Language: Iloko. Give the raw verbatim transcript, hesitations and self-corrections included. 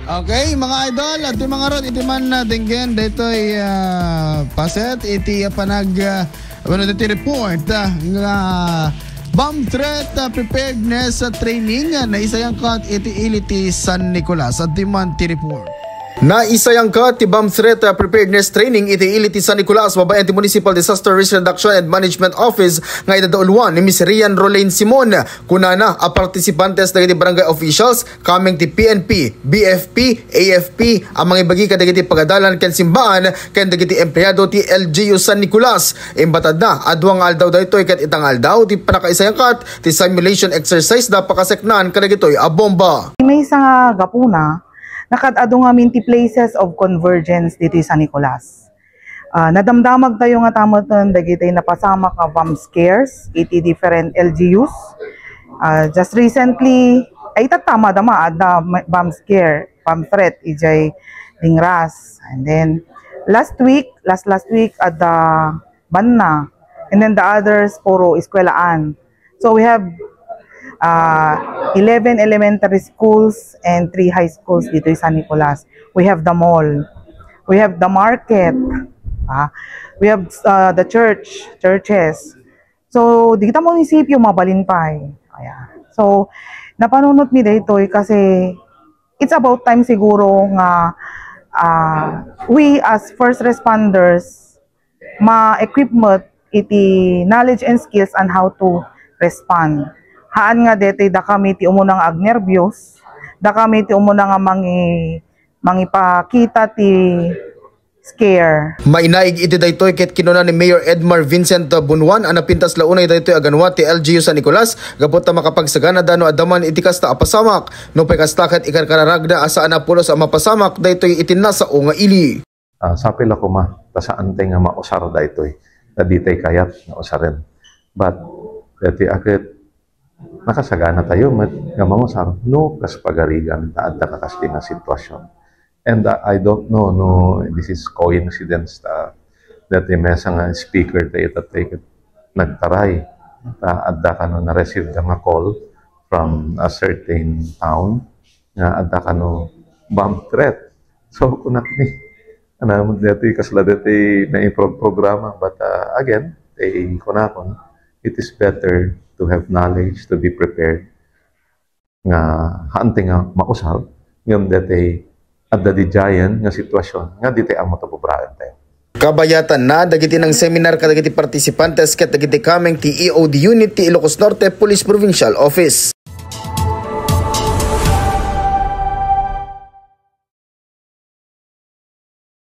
Okay, mga idol, adtoy mangarud iti man, ah, denggen daytoy, ah, paset iti, ah, panag, ah, ano, iti report, ah, nga bomb threat, ah, preparedness, ah, training, ah, naisayangkat iti ili ti San Nicolas. Adtoy man ti report. Naisayangkat ti bomb threat, ah, preparedness training iti ili ti San Nicolas babaen ti Municipal Disaster Risk Reduction and Management Office nga idadauluan ni Miss Rian Roland Simon. Kunana a partisipantes dagiti barangay officials, kameng ti P N P, B F P, A F P, a mangibagi kadagiti pagadalan ken simbaan ken dagiti empleado ti L G U San Nicolas. Imbatadna a dua nga aldaw daytoy ket ita nga aldaw ti pannakaisayangkat ti simulation exercise da pakaseknaan kadagitoy a bomba. Maysa nga gapuna, nakaad-adu ngamin ti places of convergence ditoy San Nicolas. Ah, nadamdamag tayo nga ta metten dagiti napasamak nga bomb scares iti different L G Us. Ah, just recently, ay, tattama dama, adda ma-, bomb scare, bomb threat, ijay Dingras. And then, last week, last, last week, adda Banna. And then the others, puro eskwelahan. So we have, ah, eleven elementary schools and three high schools dito sa San Nicolas. We have the mall. We have the market. Ah, we have, ah, the church, churches. So, di kita munisipyo, mabalin pa eh. Ayan. So, napanunot mi daytoy kasi it's about time siguro nga, ah, we as first responders, ma-equip met iti knowledge and skills on how to respond. Haan nga detoy dakami ti umuna nga agnerbios, dakami ti umuna nga mangi-, mangipakita ti scare. Mainaig iti daytoy ket kinuna ni Mayor Edmar Vincent Bunuan a napintas la unay daytoy a ganwa ti L G U San Nicolas gapu ta makapagsaganada no adda man iti kasta a pasamak. Nupay kasta ket ikarkararagda a saan a pulos a mapasamak daytoy iti nasao nga ili. Ah, sapay la koma ta saantay nga mausar daytoy, ta ditay kayat nga usaren. But, daytoy a ket nakasagana tayo met nga mangusar no kas pagarigan ta adda kakasdi nga sitwasyon. And, ah, I don't know no this is coincidence ta daytoy maysa nga speaker tayo, ta tayo ket nagtaray ta adda kano na-receive da nga call from a certain town nga adda kano bomb threat. So, kunak ni, ano, deti kasla deti na improg programa, but, uh, again, eh, kunakon, it is better to have knowledge, to be prepared, nga haantay nga mausar, ngem deti adda di giant nga sitwasyon, nga diti amo ta bubraen tayo. Kabayatan na dagiti nang seminar kadagiti participantes ket dagiti kameng ti E O D unit ti Ilocos Norte Police Provincial Office.